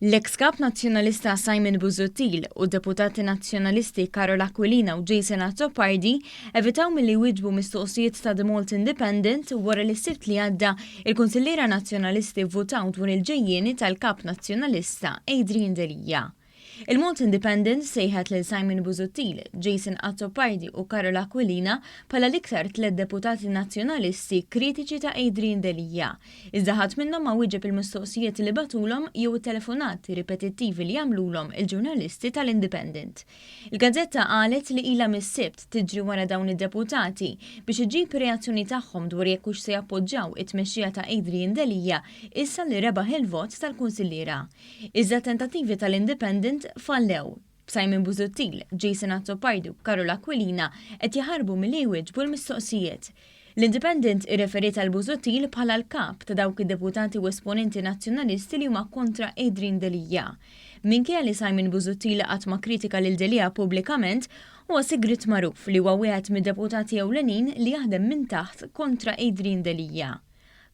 L-eks Kap Nazzjonalista Simon Busuttil u d-Deputati Nazzjonalisti Karol Aquilina u Jason Azzopardi evitaw milli jwieġbu mistoqsijiet ta' The Malta Independent wara li s-Sibt li għadda il-Kunsilliera Nazzjonalisti vvutaw dwar il-ġejjieni tal-Kap Nazzjonalista Adrian Delia. Il-Malta Independent sejħet lil Simon Busuttil, Jason Azzopardi u Karol Aquilina bħala l-iktar tlett deputati Nazzjonalisti kritiċi ta' Adrian Delia. Iżda ħadd minnhom ma wieġeb il-mistoqsijiet li bagħtulhom jew it-telefonati ripetittivi li għamlulhom il-ġurnalisti tal-Independent. Il-gazzetta qalet li ilha mis-Sibt tiġri wara dawn id-deputati biex iġġib ir-reazzjoni tagħhom dwar jekk hux se jappoġġaw it-tmexxija ta' Adrian Delia issa li rebaħ il-vot tal-kunsilliera. Iżda t-tentattivi tal-Independent fallew, b'Simon Busuttil, Jason Azzopardi u Karol Aquilina qed jaħarbu milli jwieġbu l-mistoqsijiet. L-Independent irreferiet għal Busuttil bħala l-kap ta' dawk id-deputati u esponenti Nazzjonalisti li huma kontra Adrian Delia. Minkejja li Simon Busuttil qatt ma kkritika lil Delia pubblikament, huwa sigriet magħruf li huwa wieħed mid-deputati ewlenin li jaħdem minn taħt kontra Adrian Delia.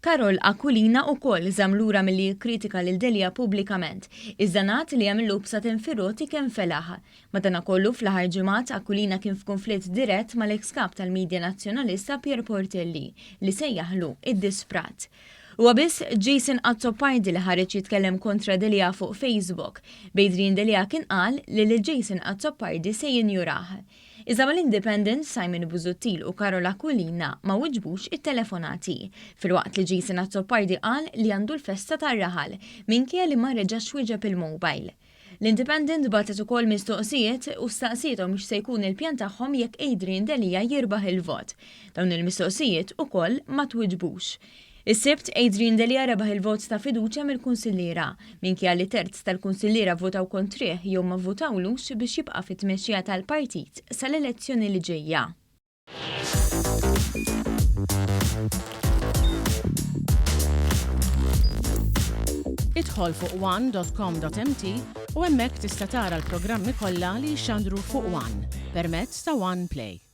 Karol Aquilina ukoll żamm lura milli jikkritika lil Delia pubblikament, iżda ngħad li għamillu bsaten fir-roti kemm felaħ. Madanakollu, fl-aħħar ġimgħat Aquilina kien f'kunflitt dirett mal-eks Kap tal-media Nazzjonalista Pierre Portelli, li sejjaħlu id-disprat. Huwa biss Jason Azzopardi li ħareġ jitkellem kontra Delia fuq Facebook, b'Adrian Delia kien qal li lil Jason Azzopardi se jinjurah. Iżda mal-Independent, Simon Busuttil u Karol Aquilina ma wiġbux it-telefonati, filwaqt li Jason Azzopardi qal li għandu l-festa tar-raħal, minkejja li ma reġax wieġeb il-mobile. L-Independent bagħtet ukoll mistoqsijiet u staqsiethom x'se jkun il-pjan tagħhom jekk Adrian Delia jirbaħ il-vot. Dawn il-mistoqsijiet ukoll ma twiġbux. Is-Sibt, Adrian Delia rebaħ il-vot ta' fiduċja mill-kunsilliera, minkejja li terz tal-kunsilliera vvutaw kontrih jew ma vvutawlux biex jibqa' fit-tmexxija tal-partit sal-elezzjoni li ġejja. Idħol fuq one dot com dot mt u hemmhekk tista' tara l-programmi kollha li jixxandru fuq one permezz ta' One Play.